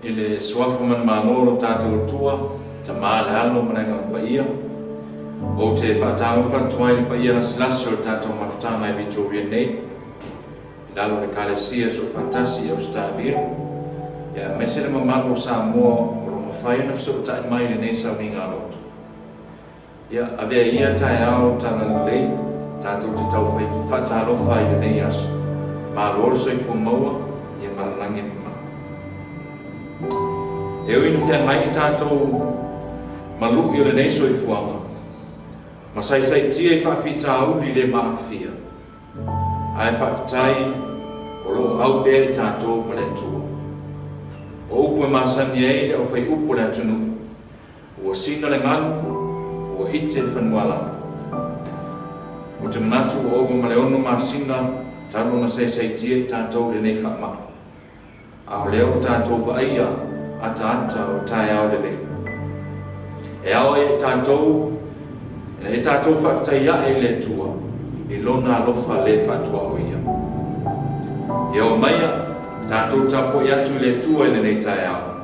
I le Suafa manumalo o lo tatou Atua, Tama, le Alo ma le Agaga Paia, ou te faatalofa atu ai i le paia lasilasi o le tatou mafutaga i Victoria nei, i lalo o le Ekalesia Soofaatasi i Ausetalia, ia aemaise le mamalu o Samoa o lo o mafai ona fesootai mai i lenei sauniga lotu. Ia, avea ia taeao talalelei tatou te tau faatalofa ai i lenei aso. Malo le soifua maua, ia ma le lagi e mama. E ui ina feagai i tatou ma lu'i o lenei soifuaga, ma saisaitia i faafitauli le maalofia, ae faafetai o lo o au pea i tatou ma le Atua. O upu e masani ai le aufaiupu a le atunuu, Ua sina le galu, ua ite fanualalo. Ou te manatu ua ova ma le ono masina talu ona saisaitia i tatou i lenei faamai. A o lea ua tatou vaaia ataata o taeao lelei. E ao ai i tatou ina ia tatou faafetai ae i le Atua i Lona alofa le faatuaoia. Ia omaia, tatou tapuai atu i le Atua i lenei taeao.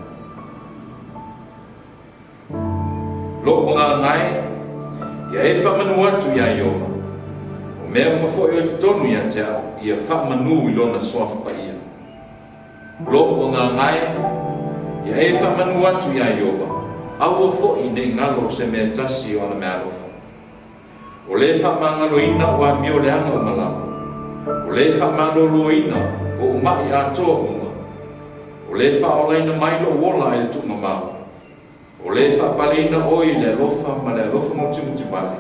Lou agaga e, ia e faamanu atu iā Ieova, o mea uma foi o i totonu ia te au, ia faamanu i Lona Suafa Paia. Lou agaga e, ia e faamanu atu iā Ieova, aua foi ne i galo se mea e tasi o ana meaalofa. O le faamagaloina o amio leaga uma lava, o le faamaloloina o ou maʻi atoa uma, o le faaolaina mai lou ola i le tuumamao, o le faapaleina oe i le alofa ma le alofa mutimutibale,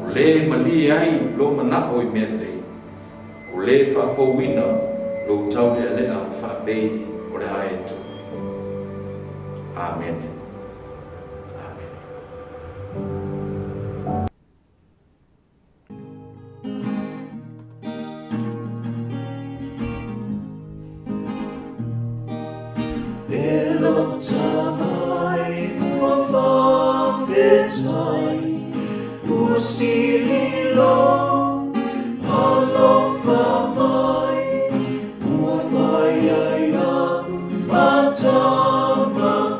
o le malie ai lou manao i mea lelei, o le faafouina lou taulealea faapei o le aeto. Amene. Amene. E lota mai ua faafetai, ua sili lou alofa mai, ua fai ai au matamafai.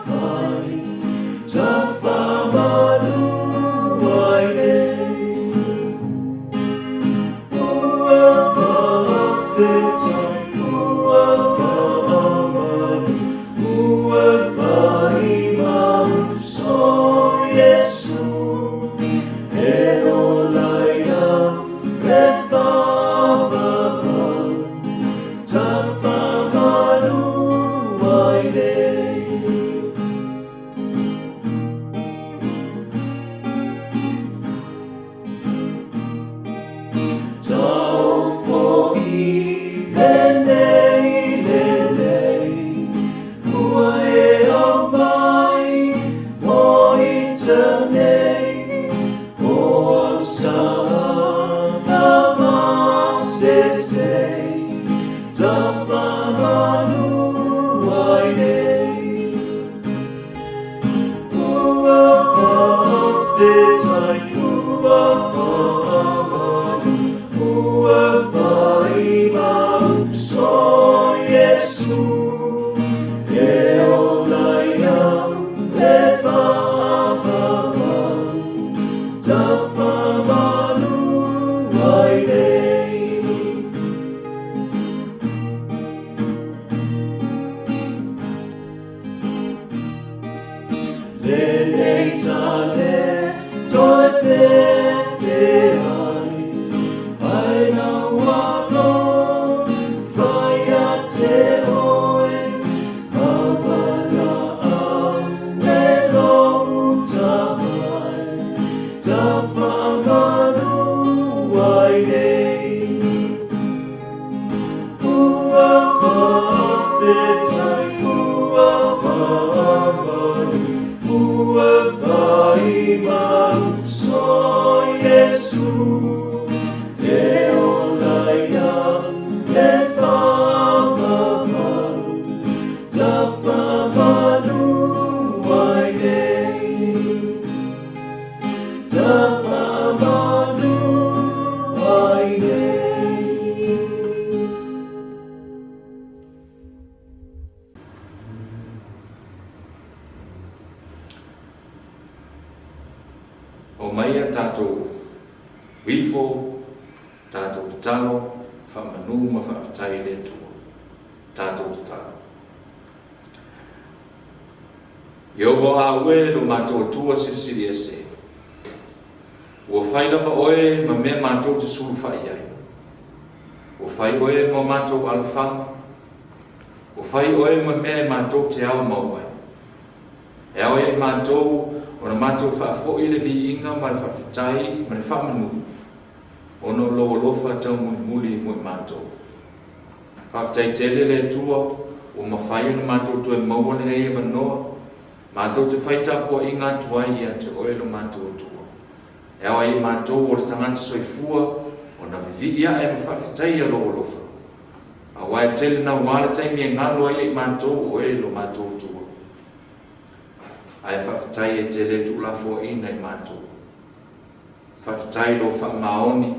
tatou ifo, tatou tatalo, faamanu ma faafetai i le Atua. Tatou tatalo. Ieova o au e, lo matou Atua Silisili Ese, ua fai lava oe ma mea matou te sulufa'i ai. Ua fai oe ma o matou alofaga, ua fai oe ma mea e matou te ao mau ai. E ao ia i matou ona matou faafo'i le viiga ma le faafetai ma le faamanu, ona o lou alofa taumulimuli mo i matou. Faafetai tele le Atua ua mafai ona matou toe maua lenei avanoa, matou te fai tapuaiga atu ai ia te Oe lo matou Atua. E ao ai i matou o le tagata soifua ona vivii ae ma faafetaia Lou alofa. Aua e tele naua le taimi e galo ai i matou o Oe lo matou Atua. Ae faafetai e te le tuulafoaiina i matou. Faafetai i lou faamaoni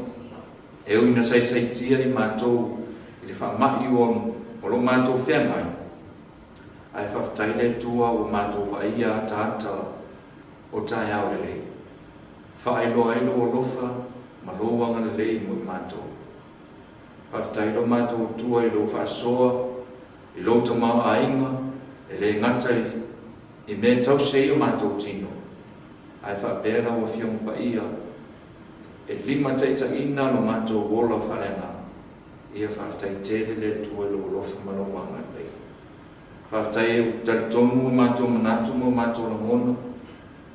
e ui ina saisaitia i matou i le faamai o lo o matou feagai, ae faafetai le Atua ua matou vaaia ataata o taeao lelei. Faailoa ai lou alofa ma lou agalelei mo i matou. Faafetai lo matou Atua i lou faasoa i lou tamaoaiga e le gata i mea e tausi ai o matou tino, ae faapea lau Afioga Paia e limataitaiina lo matou ola faaleagaga. Ia faafetai tele le Atua i lou alofa ma lou agalelei. Faafetai ua talitonu o matou manatu ma o matou lagona,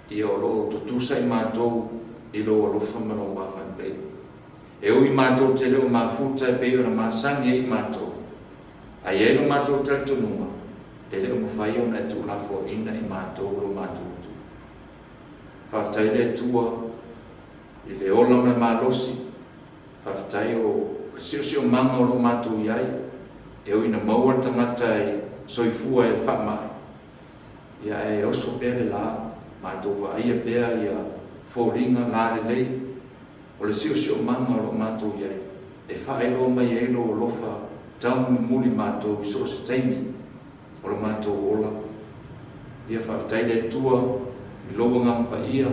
ia o lo o tutusa i matou i lou alofa ma lou agalelei. E ui matou te le o mafuta e pei ona masani ai i matou, ae i ai lo matou talitonuga, e le o mafai ona e tuulafoaiina i matou lo matou Atua. Faafetai le Atua i le ola ma le malosi, faafetai o le siosiomaga o lo o matou i ai, e ui ina maua le tagata e soifua e faamai, ia ae oso pea le la, matou vaaia pea ia foliga lalelei o le siosiomaga o lo o matou i ai, e faailoa mai ai lou alofa taumulimuli matou i so o se taimi o lo matou ola. Ia faafetai le Atua i lou Agaga Paia,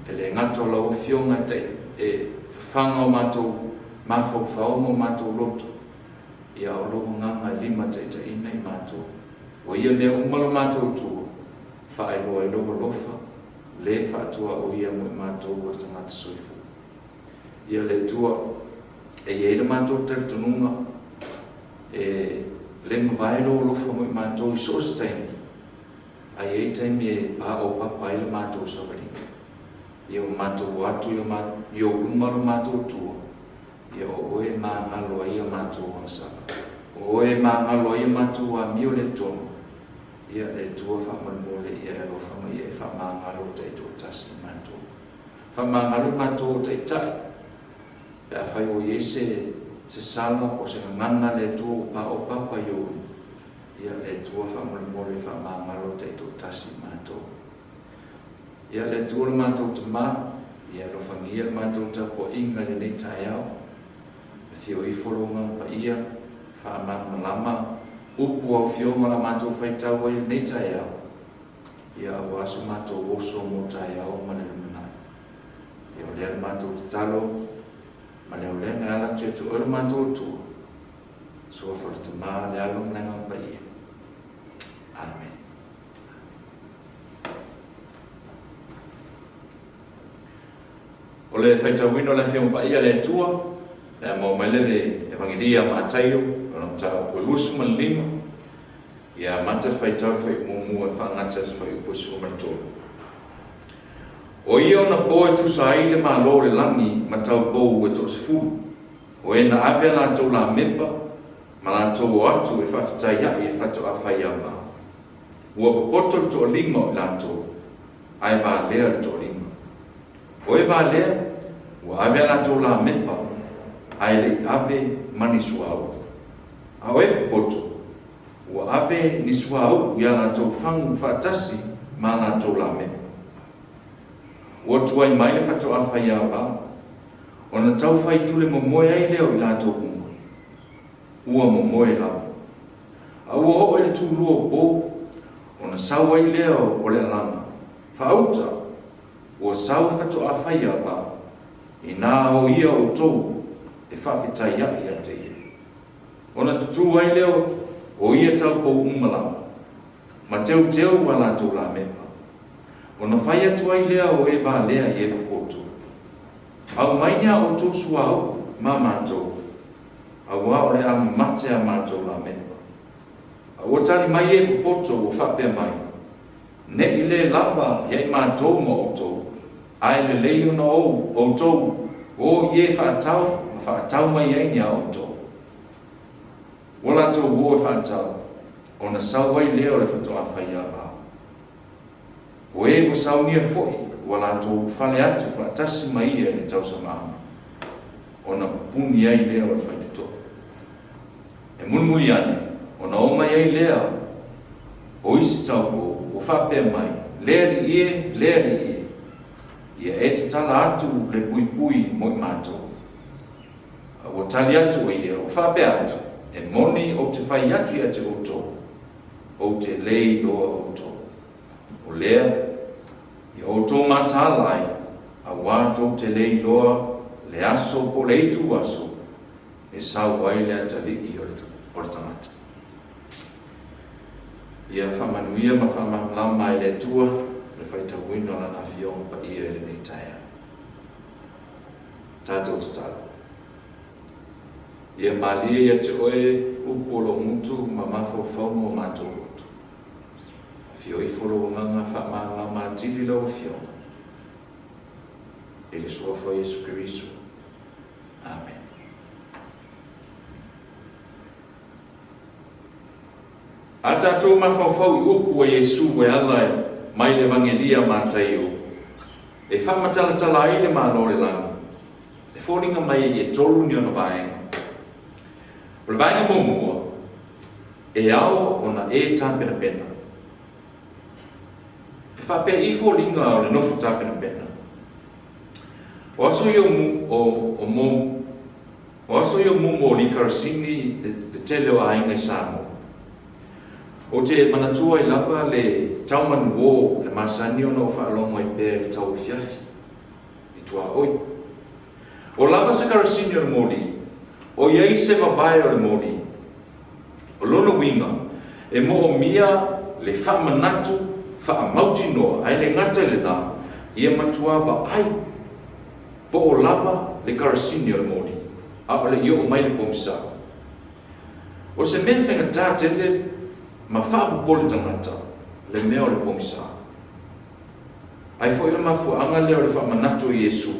e le gata o lau Afioga e tai e fafaga o matou mafaufau ma o matou loto, ia a o lou Agaga e limataitaiina i matou. O ia mea uma lo matou Atua, faailoa ai lou alofa, le faatuaoia mo i matou o le tagata soifua. Ia le Atua, e i ai le matou talitonuga, e le mavae lou alofa mo i matou i so o se taimi, ae i ai taimi e paopapa ai le matou savaliga. Ia ua matou o atu i ou luma lo matou Atua, ia o oe e magalo ai a matou agasala. O oe e magalo ai a matou amio le tonu, ia le Atua faamolemole ia e alofa ma ia e faamagalo taitoatasi i matou. Faamagalo i matou o taitai, pe afai ua i ai se se sala po o se gagana le Atua ua paopapa i ou luma, ia le Atua faamolemole faamagalo taitoatasi i matou. Ia le Atua lo matou Tama, ia alofagia le matou tapuaiga i lenei taeao, afio ifo lou Agaga Paia, faamalamalama upu o Afioga o le a matou faitau ai i lenei taeao, ia aua so matou oso mo taeao ma le lumanai. Ia o lea le matou tatalo ma le aolega e ala atu ia te Oe lo matou Atua, Suafa o le Tama, le Alo ma le Agaga Paia. Amene. O le faitauina o le Afioga Paia a le Atua, le a maua mai lea le Evangelia a Mataio, lona mataupu e 25, ia amata le faitau le fuaiupu muamua e faagata i le fuaiupu e 13. O ia ona po e tusa ai le Malo o le lagi ma taupou e toasefulu, o e na ave a latou lamepa ma latou o atu e faafetaiaʻi i le faatoa faiava. Ua popoto le toalima o i latou, ae valea le toalima. O e valea, ua ave a latou lamepa, ae le i ave ma ni suauu. A o e popoto, ua ave ni suauu i a latou fagu faatasi ma a latou lamepa. Ua tuai mai le faatoa faiava, ona tau fai tule momoe ai lea o i latou uma. Ua momoe lava. A ua oo i le tulua o po, ona sau ai lea o le alaga, Faauta! Ua sau le faatoa fai ava, inā o ia outou e faafetai aʻe ia te ia. Ona tutū ai lea o ia taupou uma lava, ma teuteu a latou lamepa. Ona fai atu ai lea o e valea i e popoto, Aumai ni a outou suauu ma matou, auā o le a mamate a matou lamepa. A ua tali mai e popoto ua faapea mai, Ne i lē lava ia i matou ma outou, ae lelei ona ou, outou, o i e faatau ma faatau mai ai ni a outou. Ua latou o e faatau, ona sau ai lea o le faatoa fai ava. O e ua saunia foi ua latou ulufale atu faatasi ma ia i le tausamaaga, ona pupuni ai lea o le faitotoa. E mulimuli ane, ona o mai ai lea o isi taupou ua faapea mai, Le Alii e, le Alii e, ia e tatala atu le puipui mo i matou. A ua tali atu o ia ua faapea atu, E moni ou te fai atu ia te outou, ou te le iloa outou. O lea, ia outou mataala ai, auā tou te le iloa le aso po o le itu aso e sau ai le atalii o le tagata. Ia faamanuia ma faamalamalama e le Atua le faitauina o Lana Afioga Paia i lenei taeao. Tatou tatalo. Ia malie ia te oe upu o lou gutu ma mafaufauga o matou loto. Afio ifo lou Agaga faamalamalama atili lau Afioga i le Suafa o Iesu Keriso. Amene. A tatou mafaufau i upu a Iesu e ala mai le Evagelia a Mataio, e faamatalatala ai le Malo o le lagi, e foliga mai ai e tolu ni ona vaega. O le vaega muamua, e ao ona e tapenapena. E faapea i foliga o le nofo tapenapena. O aso ia o mo o aso ia o moli karasini le tele o aiga i Samoa. Ou te manatua ai lava le tau manuō le masani ona ou faalogo ai pea i le tauafiafi i tuaoi. O lava se karasini o le moli, o i ai se vavae o le moli. O lona uiga, e moomia le faamanatu faamautinoa ae le gata i lenā, ia matua vaai po o lava le karasini o le moli, a o le i oo mai le pogisa. O se mea faigata tele ma faapopole tagata le mea o le pogisa. Ai foi o le mafuaaga lea o le faamanatu o Iesu,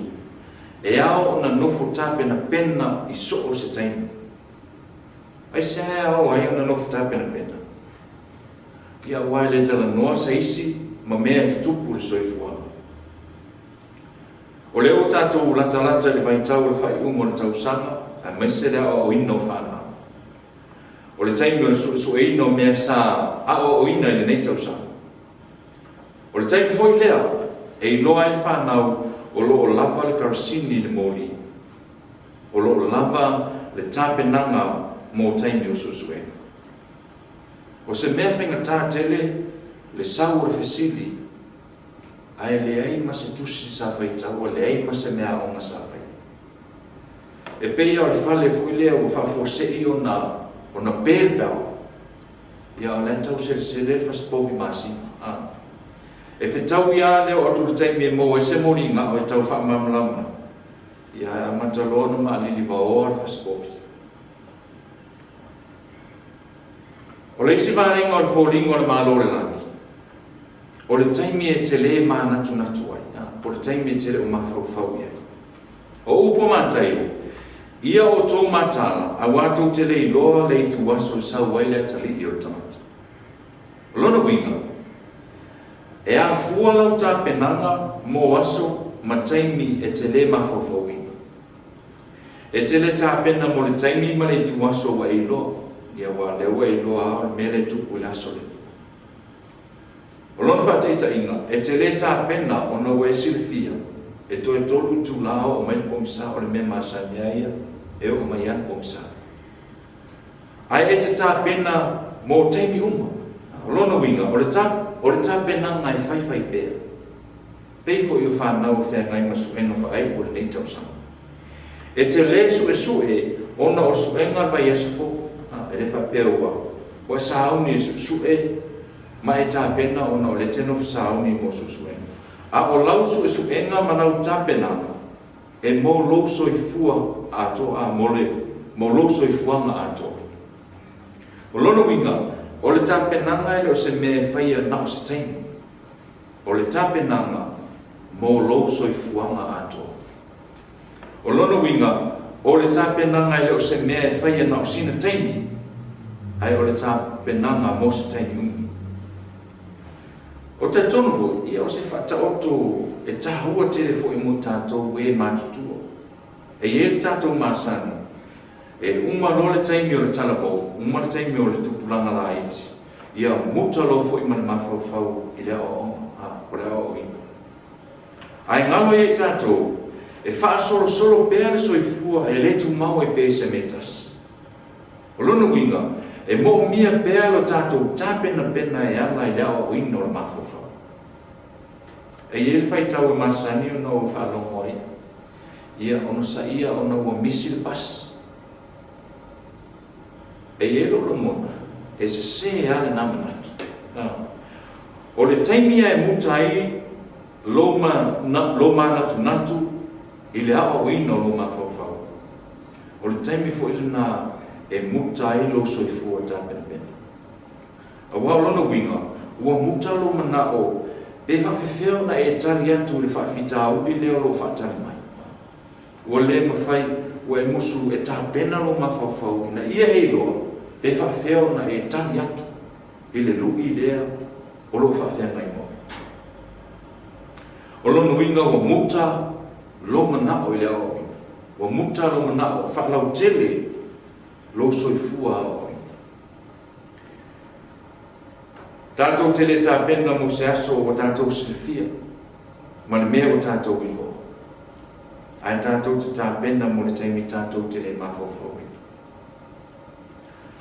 e ao ona nofo tapenapena i so o se taimi. Aisea e ao ai ona nofo tapenapena? Ia aua e le talanoa se isi ma mea e tutupu i le soifuaga. O lea ua tatou latalata i le vaitau o le faaiuga o le tausaga aemaise le aoaoina o fanau. O le taimi o le suesueina o mea sa aoaoina i lenei tausaga. O le taimi foi lea e iloa ai le fanau o lo o lava le karasini i le moli, o lo o lava le tapenaga mo taimi o suesuega. O se mea faigata tele le sau o le fesili ae leai ma se tusi sa faitaua, leai ma se meaaoga sa faia. E pei lava o le fale foi lea ua faafuasei ona ona pe le peau, ia a o la e tau selesele le fasipovi masima, a. E fetaui lava le oo atu i le taimi e maua ai se moliga e tau faamalamalama ai, ia ae amata loa ona maalili vaoa le fasipovi. O le isi vaega o le foliga o le Malo o le lagi, o le taimi e te lē manatunatu ai, po o le taimi e te le o mafaufau i ai. O upu a Mataio, Ia outou mataala, auā tou te le iloa le ituaso e sau ai le atalii o le tagata. O lona uiga, e afua lau tapenaga mo aso ma taimi e te lē mafaufauina. E te le tapena mo le taimi ma le ituaso ua e iloa, ia aua o lea ua e iloa lava o le mea lea e tupu i le aso lea. O lona faataitaiga, e te lē tapena ona ua e silafia, e toe tolu itulā oo mai le pogisa, o le mea masani lava ia, e oo mai lava le pogisa. Ae e te tapena mo taimi uma. O lona uiga, o le o le tapenaga e faifai pea. Pei foi o fanau o feagai ma suega faaiu o lenei tausaga. E te le suesue ona o suega le vaiaso fou. E le faapea ua ua e sauni e suesue ma e tapena ona o lea e te nofo sauni mo suesuega. A o lau suesuega ma lau tapenaga e mo lou soifua atoa, a mo le mo lou soifuaga atoa. O lona uiga, o le tapenaga e le o se mea e faia na o se taimi. O le tapenaga mo lou soifuaga atoa. O lona uiga, o le tapenaga e le o se mea e faia na o sina taimi, ae o le tapenaga mo se taimi umi. Ou te talitonu foi, ia o se faataoto e taua tele foi mo i tatou e matutua. E i ai le tatou masani, e uma loa le taimi o le talavou, uma le taimi o le tupulaga laiti, ia muta loa foi ma le mafaufau i le aoaoga, a, po o le aoaoina. Ae galo ia i tatou, e faasolosolo pea le soifua e le tumau ai pea i se mea e tasi. O lona uiga, e moomia pea lo tatou tapenapena e ala i le aoaoina o le mafaufau. E i ai le faitau e masani ona ou faalogo ai, ia onosaia ona ua misi le pasi. E i ai lou lagona, e sese lava lena manatu. O le taimi lava e muta ai lou lou manatunatu i le aoaoina o lou mafaufau, o le taimi foi lena e muta ai lou soifua tapenapena. Aua o lona uiga, ua muta lou manao pe faafefea ona e tali atu i le faafitauli lea o lo o faatali mai. Ua le mafai, ua e musu e tapena lou mafaufau ina ia e iloa pe faafefea ona e tali atu i le lui lea o lo o faafeagai ma oe. O lona uiga ua muta lou manao i le aoaoina, ua muta lou manao faalautele lou soifua aoaoina. Tatou te le tapena mo se aso ua tatou silafia ma le mea ua tatou iloa, ae tatou te tapena mo le taimi tatou te le mafaufauina.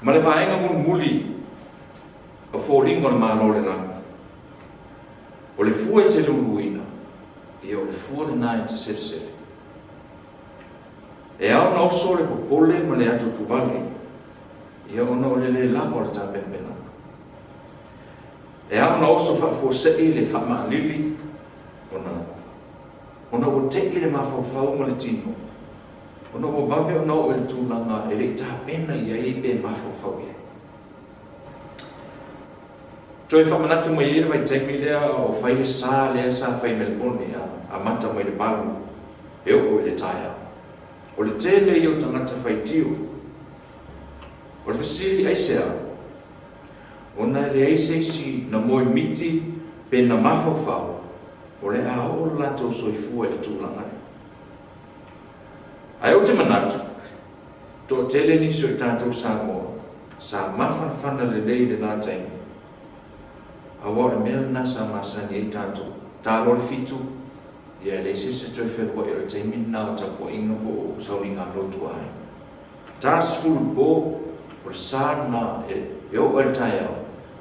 Ma le vaega mulimuli o foliga o le Malo o le Lagi, o le fua e te luluina, ia o le fua lena e te selesele. E ao ona oso le popole ma le atuatuvale, ia ona o le le lava o le tapenapenaga. E ao ona oso faafuasei le faamaalili ona ona ua tei le mafaufau ma le tino, ona ua vave ona oo i le tulaga e le i tapena i ai pe mafaufau i ai. Toe faamanatu mai ai le vaitaimi lea o fai le sa lea sa fai i Melepone a amata mai le 8 e oo i le taeao. O le tele ia o tagata faitio. O le fesili aisea? Ona e leai se isi na moe miti pe na mafaufau o le a oo lo latou soifua i le tulaga lea. Ae ou te manatu, toatele nisi o i tatou Samoa sa mafanafana lelei i lena taimi, aua o le mea lena sa masani ai tatou, ta loa le 7, ia e leai se isi e toe feluai o le taimi lena o tapuaiga po o sauniga lotu a aiga. Ta 10 i le po, o le sa lena e oo ai i le taeao,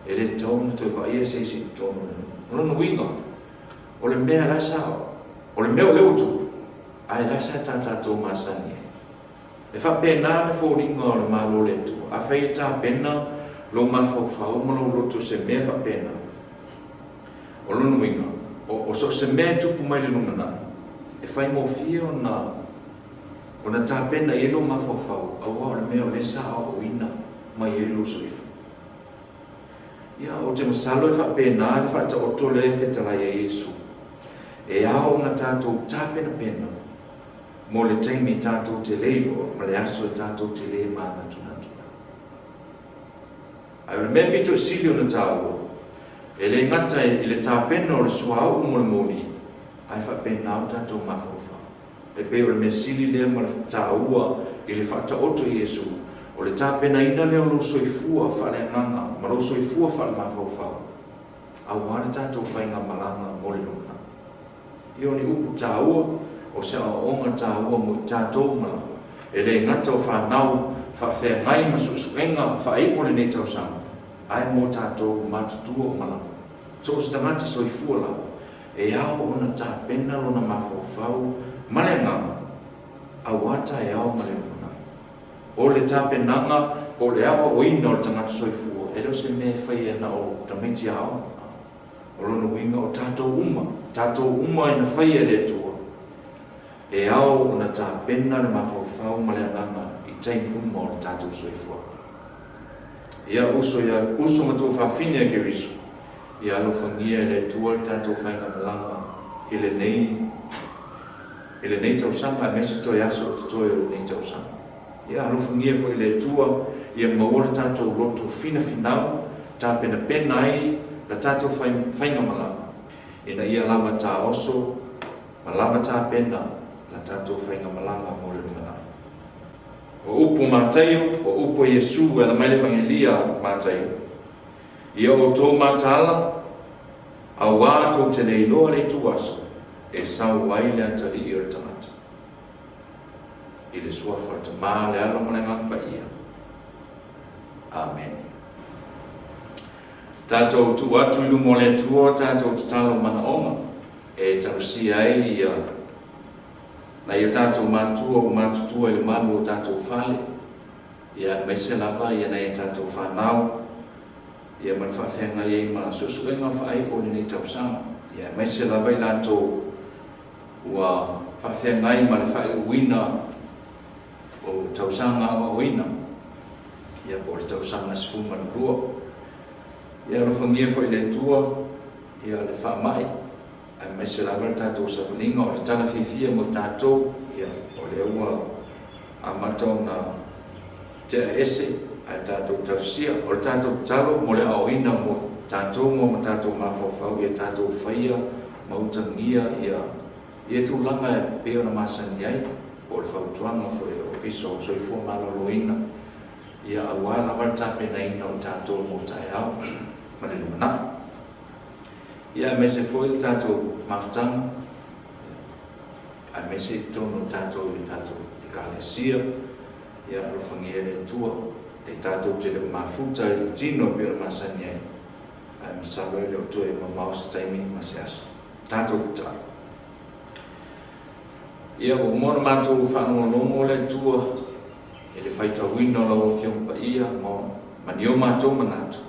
e le tatau ona toe vaaia se isi i totonu o le nuu. O lona uiga, o le mea la e sa, o le mea o lea ua tupu, ae la e sa ta tatou masani ai. E faapena le foliga o le Malo o le Atua. Afai e tapena lou mafaufau ma lou loto i se mea faapena, o lona uiga, o so o se mea e tupu mai i le lumanai, e faigofie ona ona tapena i ai lou mafaufau, aua o le mea o lea sa aoaoina mai ai lou soifua. Ia, ou te masalo e faapena le faataoto lea e fetalai ai Iesu. E ao ona tatou tapenapena mo le taimi tatou te le iloa ma le aso e tatou te le manatunatu ai. Ae o le mea pito i sili ona taua, e le gata i le tapena o le suauu mo le moli, ae faapena o tatou mafaufau. E pei o le mea sili lea ma le taua i le faataoto i Iesu, o le tapenaina lea o lou soifua faaleagaga ma lou soifua faalemafaufau, aua le tatou faigamalaga mo le lumanai. Ia o ni upu taua, o se aoaoga taua mo i tatou ma e le gata o fanau faafeagai ma suesuega faaiu o lenei tausaga, ae mo tatou matutua o malaga. So o se tagata soifua lava. E ao ona tapena lona mafaufau ma le agaga aua taeao ma le lumanai. O le tapenaga po o le aoaoina o le tagata soifua, e le o se mea e faia na o tamaiti aoga. O lona uiga o tatou uma, tatou uma ina faia e le Atua, e ao ona tapena le mafaufau ma le agaga i taimi uma o le tatou soifuaga. Ia uso ia uso ma tuafafine a Keriso, ia alofagia e le Atua le tatou faigamalaga i lenei i lenei tausaga aemaise toe aso o totoe o lenei tausaga. Ia alofagia foi e le Atua ia maua le tatou loto finafinau tapenapena ai la tatou faigamalaga ina ia lava taoso ma lava tapena la tatou faigamalaga mo le lumanai. O upu a Mataio, o upu a Iesu e ala mai le Evangelia a Mataio, Ia outou mataala, auā tou te le iloa le ituaso e sau ai le atalii o le tagata. I le Suafa o le Tama, le Alo ma le Agaga Paia. Amene. Tatou tuu atu i luma o le Atua tatou tatalo manaoga e tausia ai ia nai a tatou matua ua matutua i le malu o tatou fale, ia aemaise lava ia nai a tatou fanau, ia ma le faafeagai ai ma suesuega faaiu o lenei tausaga, ia aemaise lava i latou ua faafeagai ma le faaiuina o tausaga aoaoina, ia po o le tausaga 12. Ia alofagia foi e le Atua ia le faamai, aemaise lava le tatou savaliga o le tala fiafia mo i tatou, ia o lea ua amata ona tea ese ae tatou talosia. O le tatou tatalo mo le aoaoina mo tatou ma tatou mafaufau ia tatou faia ma utagia ia ia tulaga e pei ona masani ai, po o le fautuaga foi a le Ofisa o le Soifua Maloloina, ia aua lava le tapenaina o tatou mo taeao ma le lumanai. Ia aemaise foi le tatou mafutaga, aemaise i totonu o tatou i tatou Ekalesia, ia alofagia e le Atua e tatou te le o mafuta i le tino e pei ona masani ai, ae masalo e le o toe mamao se taimi ma se aso. Tatou tatalo. Ia, ua uma ona matou faalogologo le Atua i le faitauina o lau Afioga Paia ma ni o matou manatu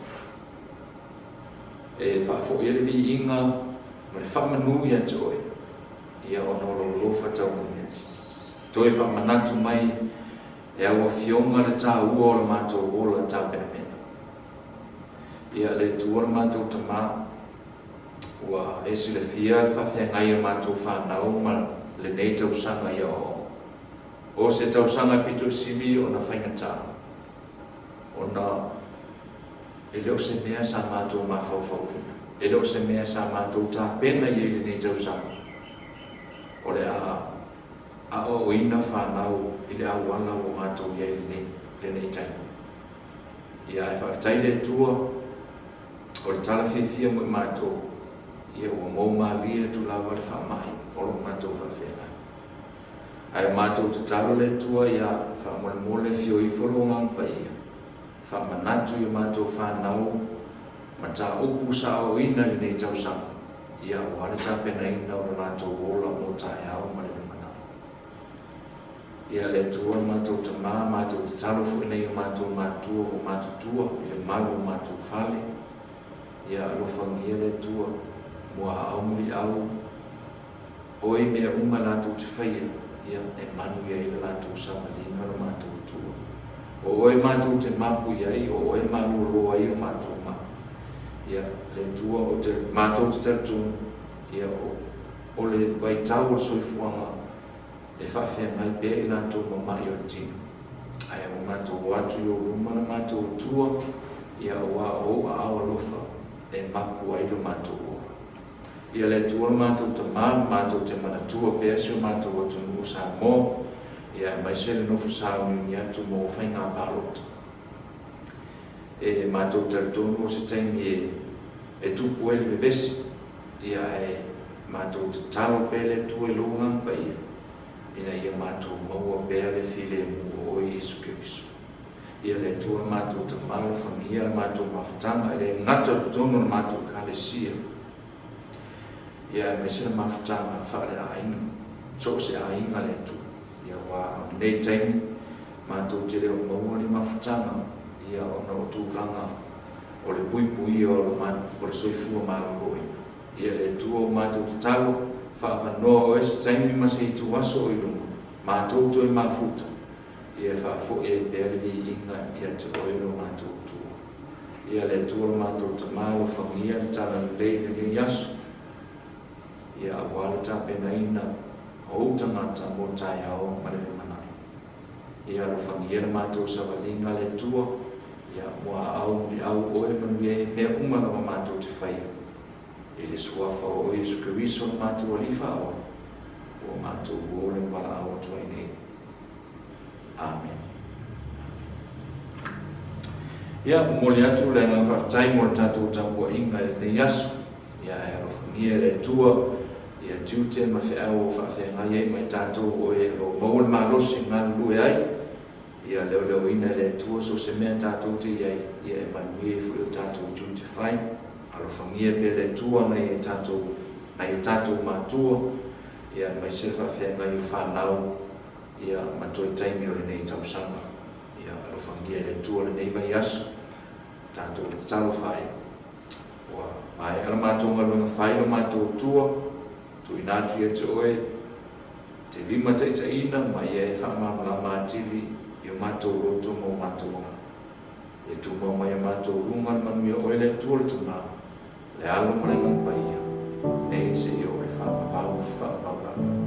e faafoi ai le viiga ma le faamanu ia te Oe, ia ona o lou alofa taumolimoli. Toe faamanatu mai e au Afioga le taua o le matou ola tapenapena. Ia, le Atua le matou Tama, ua e silafia le faafeagai o matou fanau ma lenei tausaga i aoaoga. O se tausaga e pito i sili ona faigata, ona e le o se mea sa matou mafaufauina, e le o se mea sa matou tapena i ai lenei tausaga, o le a aoaoina fanau i le auala ua matou i ai i lenei taimi. Ia, ae faafetai i le Atua, o le tala fiafia mo i matou, ia ua mou malie atu lava le faamai o lo o matou faafeagai. Ae matou tatalo le Atua ia faamolemole afio ifo Lou Agaga Paia, faamanatu i a matou fanau mataupu sa aoaoina i lenei tausaga, ia aua le tapenaina o lo latou ola mo taeao ma le lumanai. Ia le Atua lo matou Tama, matou tatalo foi nei o matou matua ua matutua i le malu o matou fale, ia alofagia le Atua, muaau muliau, Oi mea uma latou te faia, ia, e manu i ai le latou savaliga lo matou Atua. O oe matou te mapu i ai, o oe malolo ai o matou maa. Ia, le Atua o te, matou te talitonu, ia, o, o le vaitau o le soifuaga e faafeagai pea i latou ma ma'i o le tino. Ae ua matou o atu i ou luma le matou Atua, ia, auā o ou aao alofa e mapu ai lo matou ola. Ia le Atua lo matou Tama, matou te manatua pea si o matou atunuu o Samoa, ia aemaise le nofo sauniuni atu mo faiga palota. E matou talitonu o se taimi e e tupu ai le vevesi, ia ae matou tatalo pea le Atua i lou Agaga Paia, ina ia matou maua pea le filemu o oe Iesu Keriso. Ia le Atua lo matou Tama, alofagia le matou mafutaga, e le gata i totonu o le matou Ekalesia. Ia, aemaise le mafutaga faale-aiga, so o se aiga le Atua. Ia, aua o lenei taimi, matou te le o maua ni mafutaga, ia, ona o tulaga o le puipuia o le soifua maloloina. Ia, le Atua o matou tatalo, faaavanoa Oe se taimi ma se ituaso o i luma, matou toe mafuta, ia e faafoi ai pea le viiga ia te Oe lo matou Atua. Ia, le Atua lo matou Tama, alofagia le talalelei i lenei aso, ia aua le tapenaina o ou tagata mo taeao ma le lumanai. Ia alofagia le matou savaliga, le Atua, ia muaau muliau Oe manuia ai mea uma lava matou te faia. I le Suafa o Iesu Keriso lo matou Alii Faaola, ua matou ola ma valaau atu ai nei. Amene. Ia, momoli atu le agaga faafetai mo le tatou tapuaiga i lenei aso. Ia, ae alofagia e le Atua ia tiute ma feau o faafeagai ai ma i tatou o e o lo o maua le malosi e galulue ai. Ia leoleoina e le Atua so o se mea tatou te i ai, ia e manuia ai foi o tatou tiute fai. Alofagia pea le Atua nai e tatou, nai o tatou matua, ia aemaise le faafeagai o fanau, ia ma toe taimi o lenei tausaga. Ia alofagia e le Atua lenei vaiaso, tatou tatalo ai. Ua maea la matou galuega fai lo matou Atua, tuuina atu ia te Oe, te limataitaiina ma ia e faamalamalama atili i o matou loto ma o matou agaga. Ia tumau mai o matou luga le manuia o Oe le Atua le Tama, le Alo ma le Agaga Paia, nei seia oo i le faavavau faavavau lava.